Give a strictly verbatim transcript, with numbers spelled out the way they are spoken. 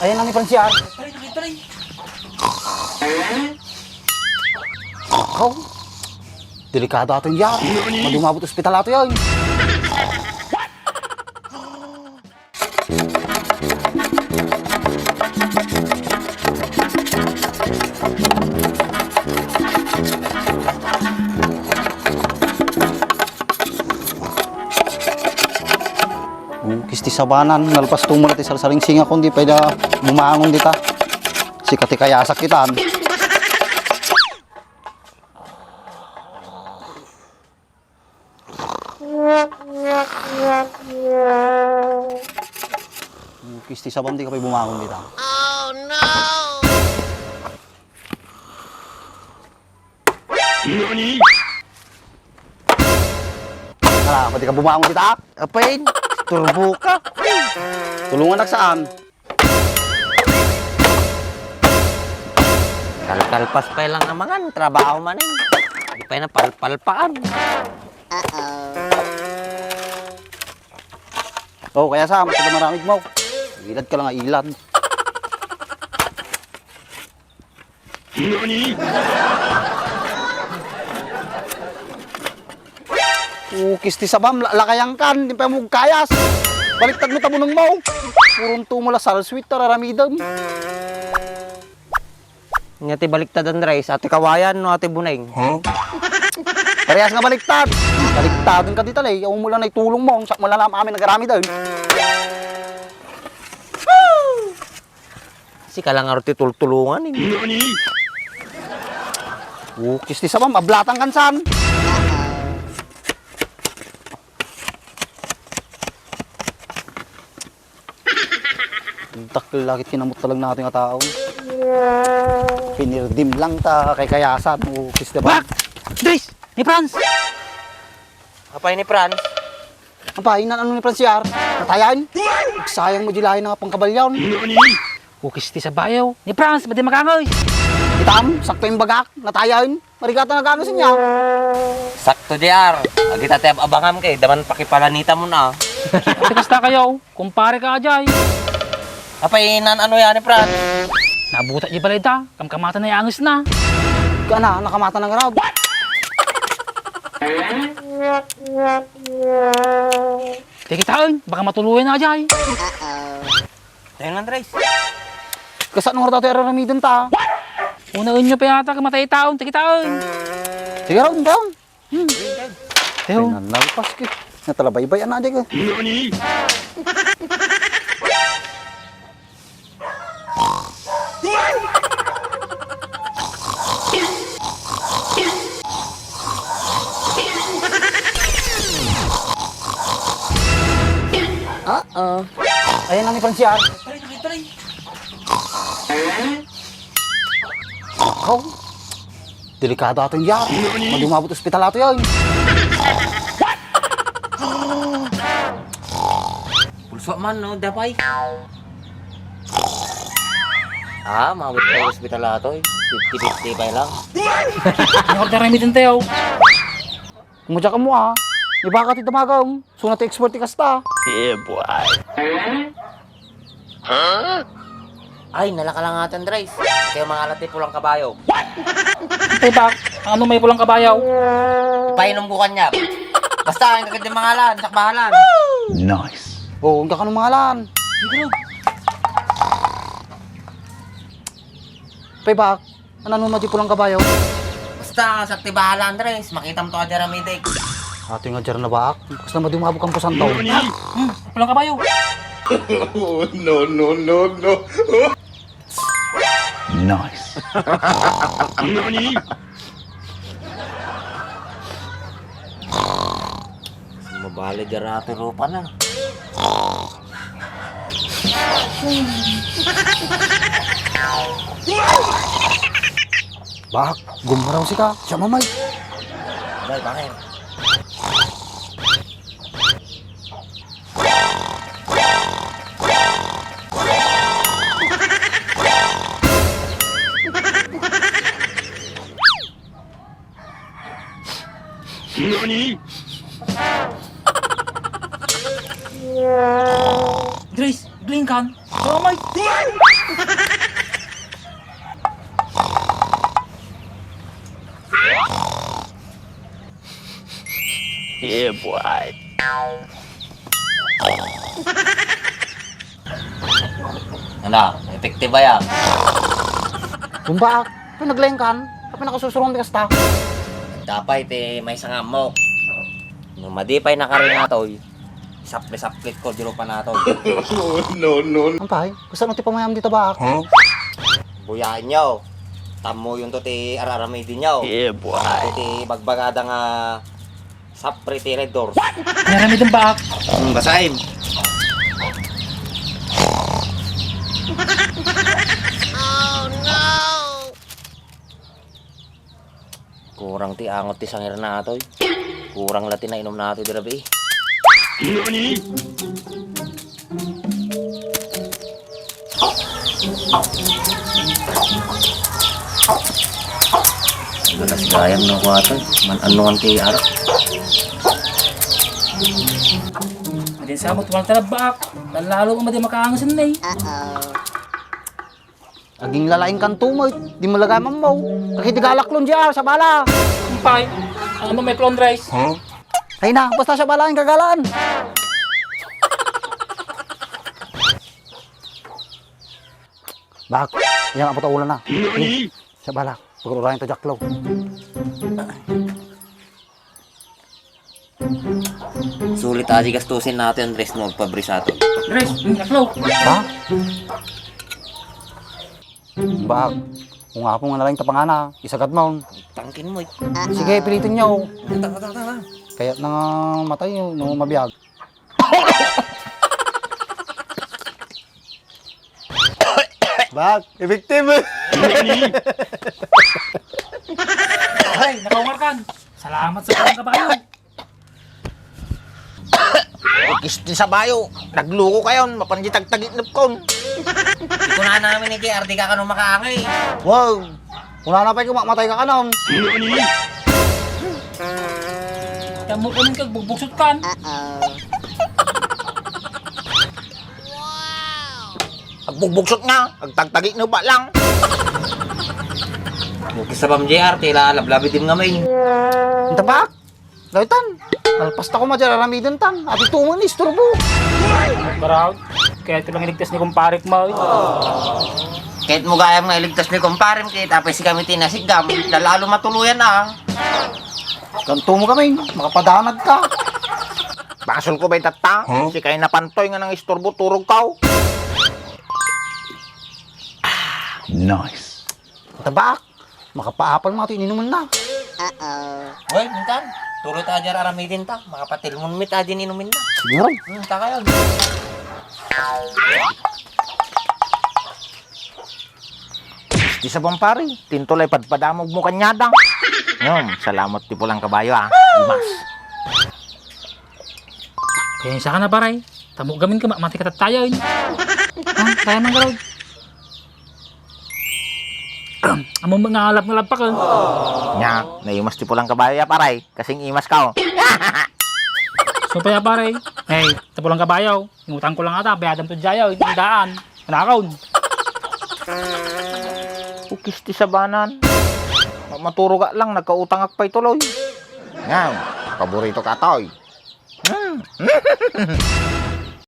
Ayan na ni Franz, ah. Aw, delikado ato yan. Madi umabot ospital ato yan. Ukis ti sabanan, nalpas tumula ti sarsaringsinga kon di pay da bumangon dita. Sika ti kayasak itan. Ukis ti sabam, di ka pay bumangon dita. Ala, pati ka bumangon dita? Apay, turbo ka. Tulungan ak saan? Kalkalpas pay lang amangan, trabaho man eh. Di pay na palpalpaan. Oh, kaya sa, maramig mo. Ilad ka lang, ah, ilad. Ukis ti sabam, la-, lakayan kan, di pa mo kayas. Baliktad mo tabunong mo. Purong tumula salsuit, tararamidam. Nga ti baliktad, Andres, ati kawayan no ati buneng? Huh? Parehas nga baliktad. Baliktad ka di talay. Yaw mo lang na itulong mo. Sa mo lang amin nagaramid, eh. Sika lang aro ti tultulungan, eh. Ukis ti sabam, ablatang kansan. Dakkel lagi kinamot talaga natin nga tao. Pinirdim lang ta kay kayasan. Ukis, diba? Bak! Dres! Ni Franz! Apay ni Franz? Apay, nan-ano ni Franz, yar? Natayan? Sayang mo di lain nga pangkabalyaw. Ukis ti sabayaw. Ni Franz, madi magangoy. Itam, sakto yung bagak. Natayan. Marigata nga gano sinya. Sakto, J R. Agita ti ab-abangam kay, daman pakipalanita mo na. Ati kasta kayo, kumpare ka, Ajay. Apay, nan-ano yan ni Franz? Nabuta di balay da, kamkamata na yanges na. Kana, nakamata na nga raw. Di kitaen, baka matuluyan na, Ajay. Tayo nga, Andres. Kasano nga tayo araramiden ta? Unaen nyo pa yata, kamatay taon, di kitaen. Sige raw, down. Hmm. Tayo. Pinanalpas ki. Natalabaybay, anak, di ka. Oo. Ayan na ni Franz, ah. Aw, delikado ato yan. Madi umabot ospital ato yan. Pulso man, no? Dapay. Ah, mawit pa yung ospital ato eh. Fifty fifty pa lang. Ni order na mitin tayo. Kumadya ka mo, ah. Iba ka ti damagam. Suna ti expert ti kasta. Yeah, boy. Ay, nalaka lang atan, Dres. Kayo mga alat ti pulang kabayo. Ito, Pak. Ano may pulang kabayo? Ipainom ko kanya. Basta, ang kagad yung mga alan, sakbahalan. Nice. Oo, ang kakano mga alan. Siguro. Pay, Pak. Ano, ano, madi pulang kabayo? Basta, sakti bahala, Andres. Makitam to, Ajar Amidik. Ato nga, Ajar na baak. Basta, madi umabot ang pusan tao. Hmm, pulang kabayo. No, no, no, no. Nice. Mabali, Ajar, ati rupa na. Bak, gumaraw sika. Siya mamay. Bay, bakit? Nani? Grace, Glenn kan? Tama, Mike. Yeah, boy. Ano? Effective ba yan? Kumbaak, apay naglengkan, apay nakasusurong ti kasta. Nagdapay ti maysa nga ammok. No madi pay nakarinatoy, sapli-saplit ko di rupa nato. No, no. Ampay, kasano ti pamayam dita baak? Huh? Buyaenyo. Tammoyonto ti ar-aramidinyo. Yeah, boy. Iti bagbagada nga sapri ti Red Horse. Naramidem baak. Hmm, basaem. Kurang ti angot ti sangir natoy. Kurang la ti nainom natoy di rabii. Galas gayam no kuwaton. Man-annuan ti arak. Madin sabot, wala talaga baak. Lalo nga madi makaangasen na eh. Aging lalaing kanto mo, di mo lagay mammaw. Kakiti galaklon diya, sa bala. Ampay, ano may clone rice? Ay na, basta sa bala ang gagalaan. Bak, yang apo ta ulan na. Sa bala, pagururayan ta jaklaw. Sulit a di gastusin nato yan, Dres, no agpabris ato. Dres, ang jaklaw. Ha? Bak, kung apo nga nalaing tapangana, isagad mo. Tangkin mo eh. Sige, pilitin niyo. Tara, tara, tara. Kaya na nga matay, no, mabiag. Bak, effective. Ay, nakaungar kan. Salamat sa pagkabayo. Ukis ti sabayo. Nagluko kayon, mapan di tagtagitnep kon. Kunana amin ni J R, di ka kano makaangay. Wow. Kunana pay ko, mamatay ka kanon. Kamu kami kag bugbugsot kan. Agbugbugsot nga, agtagtagitnep lang. Ukis sabam, J R, tila lablabi din nga main. Ang tabak? Daytan, alpas ta koma diay aramiden tan. Ati tumo ni isturbo. Baraw, kaya ito lang iligtas ni kumparik mo. Kahit mo gayam nga iligtas ni kumparim, kita pa si kami tinasigam. Lalalo matuluyan ah. Kanto mo kami, makapadanag ka. Basol ko ba itatta? Huh? Si kay napantoy nga nang isturbo, turog ka. Nice. Tabak. Makapaapal mo ito ininuman na. Oy, mintan. Tuloy ta diay aramidin ta. Makapatilmon mi ta diay inumin na. Siguro. Hmm, ta kayo. Di sa bang pare, tintulay padpadamog mo kanyada. Ngem, salamat ti pulang kabayo, ah. Imas. Kaya sa ka na, pare. Tamo gamin ka, ma-, mati ka tatayo, eh. Ha? Kaya man, garo. Amo nga alap nga lapak, eh. Nya, naimas ti pulang kabayo ya, paray. Kasing imas ka, oh. So, pa ya, paray. Hey, ta pulang kabayo. Ingutang ko lang ata, bayadam to diay, oh. Hindi daan. Panakaw. Ukis ti sabanan. Ma-, maturog lang, nagkautangak pay tuloy. Yan, paborito ka, toy. Hmm.